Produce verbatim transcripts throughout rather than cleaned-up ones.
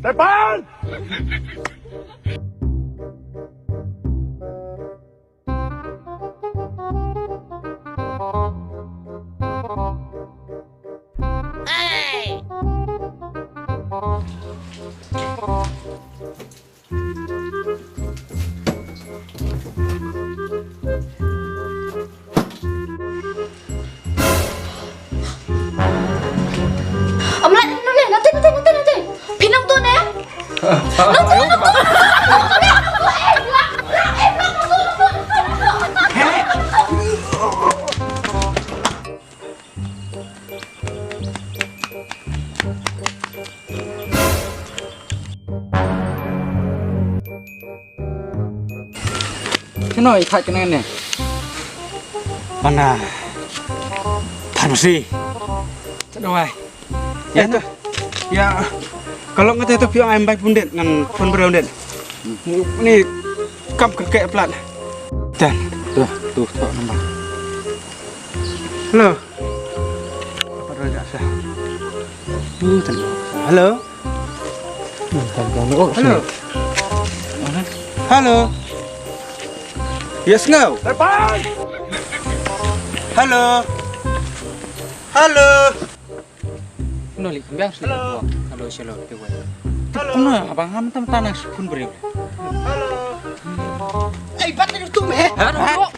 Tepan! Amlai, amlai, nate, nate, nate, nate. Phi nang tuh ne? Nang tuh, nang tuh. Kano i thait kane ne? Mana pharmacy. Chadawai. Ya to. Ya. Kalau ngate to phi ong ai bai pundit ngan phone briew dit. Ni kam kerkek plat. Dan. Tuh, tuh, tuh nambah. Hello. Apa raja sah? Hello. Hello. Hello. Yes, no. Hello. Hello. No, li, kembiang sih. Hello. Hello, hello, hello. Hello. No, abang ham tam tanah sepun beri. Hello. Eh, bat tu meh. Hello.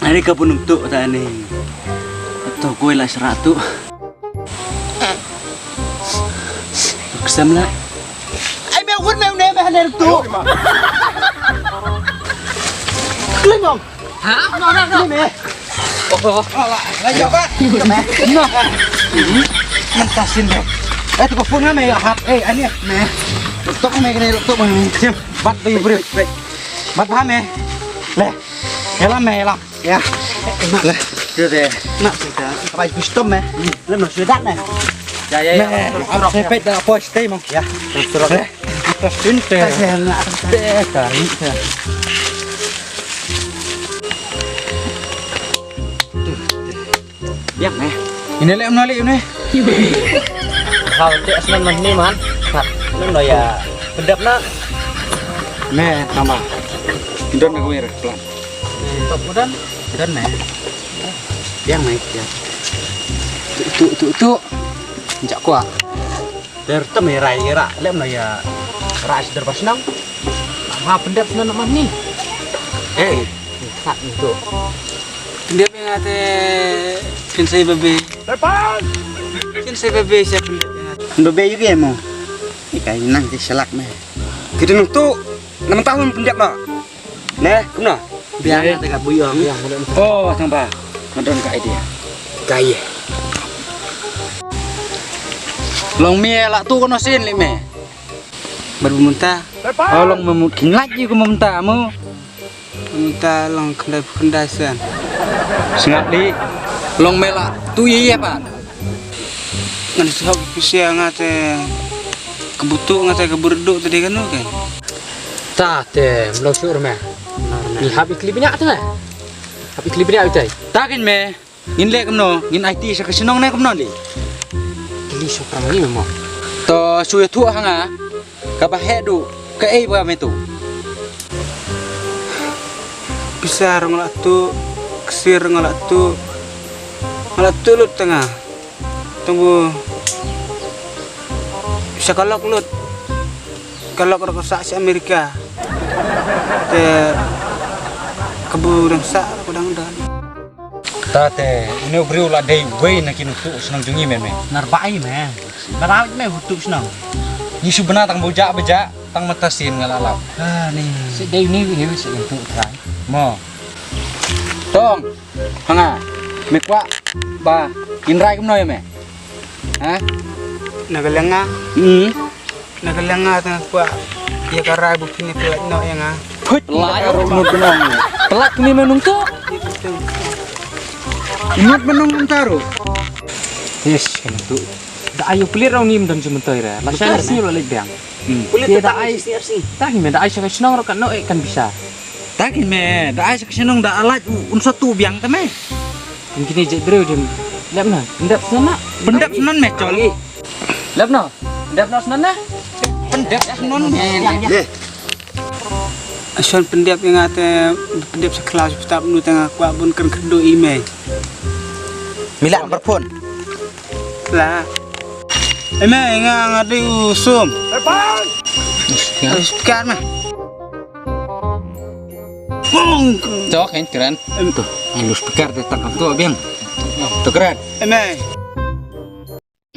Ani ka bunung tu tani. Tu koi la serat tu. Ksem la. Ai me wur me ne me haner tu. Klim ong. Ha? No, no, no. Klim eh. Oh, oh. Ala, la yo ba. No. Mentasin me. Eh, tu ko phone me hap. Eh, ani me. Tok me kene tok me. Bat tu beri. Bat ha me. Le. Yalam me yalam. Ya. Lah, tu deh. Nak kita. Apa itu stop meh? Lem nak sudah meh. Ya, ya, ya. Meh, apa saya pet dah apa stay mong. Ya. Terus terus. Leh. Kita sinte. Saya nak. Teh kali. Biang meh. Ini leh menali ini. Hal tu asnan mah ni man. Hak. Lem dah ya. Kedap nak. Meh tambah. Don nak wir pelan. Tok udan. Udan ne. Biang ne ya. Tu tu tu tu. Njak kuah. Der tem rai rak lem no ya. Rai seder pas nang. Ma pendep senen mah ni. Eh, kat ni tu. Pendep yang ate kin sai bebe. Depan. Kin sai bebe siap pendep yang ate. Bebe juga ya mo. Ikai nang ti selak meh. Kita nang tu. Nama tahun pendep no. Neh, kumno? Biang te ka bui ong. Oh, tang ba. Nga don ka idea. Ka ye. Long me la tu kono sin li me. Bar bu mynta. Oh, long me mut kin laj ji ku mynta mo. Mynta long khyndai phew khyndai sen. Sngap li. Long me la tu ye ye pat. Ngan sahok pisa nga te ka butu nga te ka burdu te de kanu ke. Ta te mlo sur me. Ni hap ikli bnya te me. Hap ikli bnya utai. Ta kin me. Ngin leh kumno, ngin aiti sa ka shnong ne kumno li. Kili sokra ngi mo. To shu ïathuh ha nga kaba heh duh kaei ba me tuh. Pisa rong la tuh, ksir rong la tuh. La tuh lut tanga. Tunggu. Pisa kalok lut. Kalok rong sa si Amerika. Te kabu rong sa ko dang dan. Ta te, une u briew la dei uwei na kinu tuh shnong jong ngi me me. Nar ba ai me. Nar ba ai me u tuh shnong. Ngi shu bna tang bujak bejak tang mata sin nga la lap. Ah ni. Si dei ni ni si tuh trai. Mo. Tong. Hanga. Me kwah ba in rai kumno ïa me. Ha? Na ka lenga. Hmm. Na ka lenga tang kwah ïa ka rai bu pini pelat no ïa nga. Put. Pelat ro no benong. Pelat kini menung tu. Ingat menung antaro. Yes, kan tu. Da ai u pulit rau nim don jumantoi re. La sha sngi la leit biang. Hmm. Pulit da ai shisngi arsngi. Ta hi me da ai sha ka shnong rau kan no e kan bisa. Ta hi me da ai sha ka shnong da alaj u un satu biang ta me. Kum kini je breu dim. Lep na. Ndep sana. Pendep sanan me chol. Lep na. Ndep na sanan na. Pendep sanan me. Ashon pendep ïa nga te pendep sa khlaw sa ptap nu te nga kwah bun kan kyrduh i mei. Milan perpun. La. Eme nga nga dei u sum. Speaker ma. Tok en kren. Em to. Alu speaker de tang kam to biang. To kren. Eme.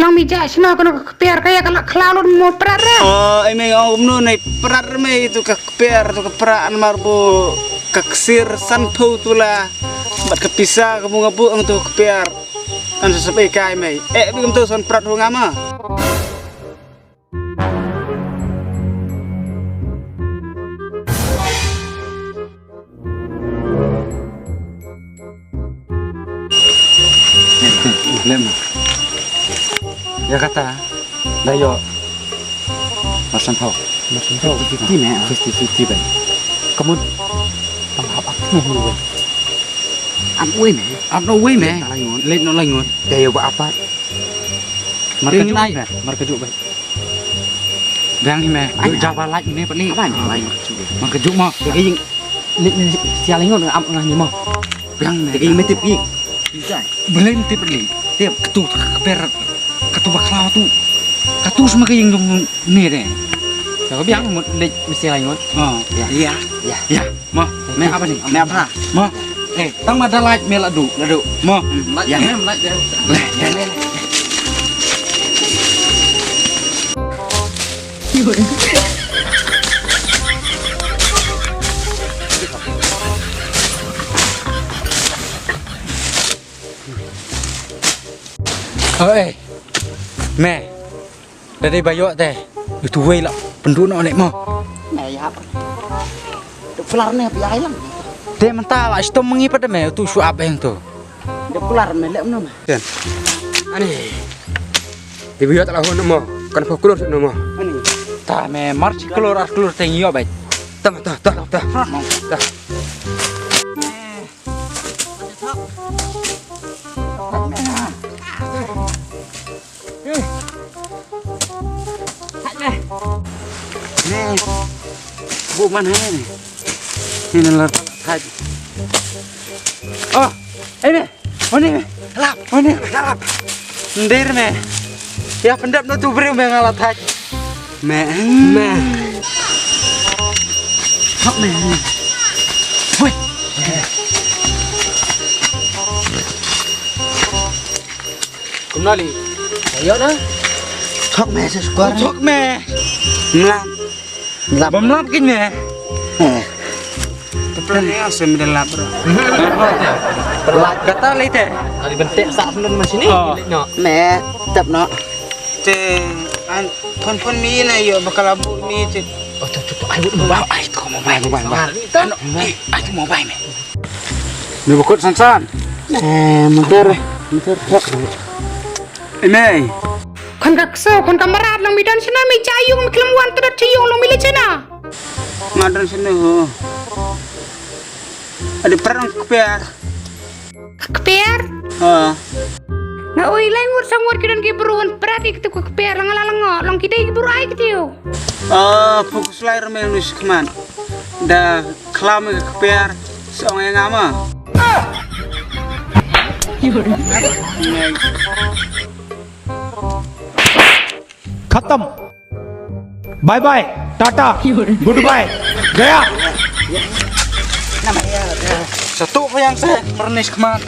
Nang mi ja shna kono ka kper ka ya ka la khlaw lon mo prat re. Oh, eme nga ong kumno nai prat re me itu ka kper tu ka prat namar bo ka ksir san phew tu la. Bat ka pisa ka bunga bu ang tu ka kper. An sa sabai kai mei. Eh, bigam tu son prat hu ngama. Lem. Ya kata. Dayo. Marsan thau. Marsan thau. Fifty fifty me. Fifty fifty ben. Kamu. Tang hap aku ni ben. Ap wei me. Ap no wei me. Late no langon. Dayo ba apa? Markaju me. Markaju me. Biang hi me. Jaba lait me pali. Apa ni? Markaju mo. Daging. Ni ni sia lingon am ngah ni mo. Biang me. Daging me tip gi. Belai me tip pali. Tip. Katu kper. Katu bakla tu. Katu semua ke yang dong ni deh. Kau biang mut lek mesti lingon. Oh. Ya. Ya. Ya. Mo, me apa ni? Me apa? Mo. Eh, tang ma da lait me la du, la du. Mo. Lait ya, me lait ya. Lait ya, lait. Oi. Me. Da dei ba ïoh te. Utu wei la pynduh noh leh mo. Me ïap. Tu kelar ne bi ai lang. Te mynta la shitom mengi pat me utu shu ap eng tu. De kelar me leh mno me. Ken. Ani. Dei ba ïoh te la hun mo. Kan pho klur no mo. Ani. Ta me mar chi klur ar klur te ngi ïoh bai. Ta ta ta ta. Ta. Ne. Bu man hai ne. Ni na la thaj. Oh, ai ne. Mani me. Lap, mani me. Lap. Ndir me. Ya pendap no tu breu me nga la thaj. Me. Me. Hap me. Woi. Kumno li? Ayo na. Chok me se sukar. Chok me. Mla. Lap. Bam lap kin me. Eh. Teplan ya se me lap bro. Lap kata li te. Ali bentek sak sendon masih ni. Oh. No. Me tep no. Te an phone phone mi na yo bakal abu mi te. Oh tu tu tu ai bu mobile ai tu mobile mobile. Ai tu mobile me. Ni bukut san san. Eh, mynta mynta. Ini. Khon ka ksew, khon ka mrad lang mi don shana mi cha yung mi khlem wan tdot cha yung long mi le shana. Nga don shana ho. Ada perang kper. Kper? Ha. Na oi lai ngut sa ngut ki don ki bru wan prat ki tu kper lang la lang long ki dei ki bru ai ki tiu. Ah, fokus lai rmel nus kman. Da klam ka kper song ïa nga ma. Khatam. Bye bye. Tata. Goodbye. Gaya. Satu pa yang se mernis kmat.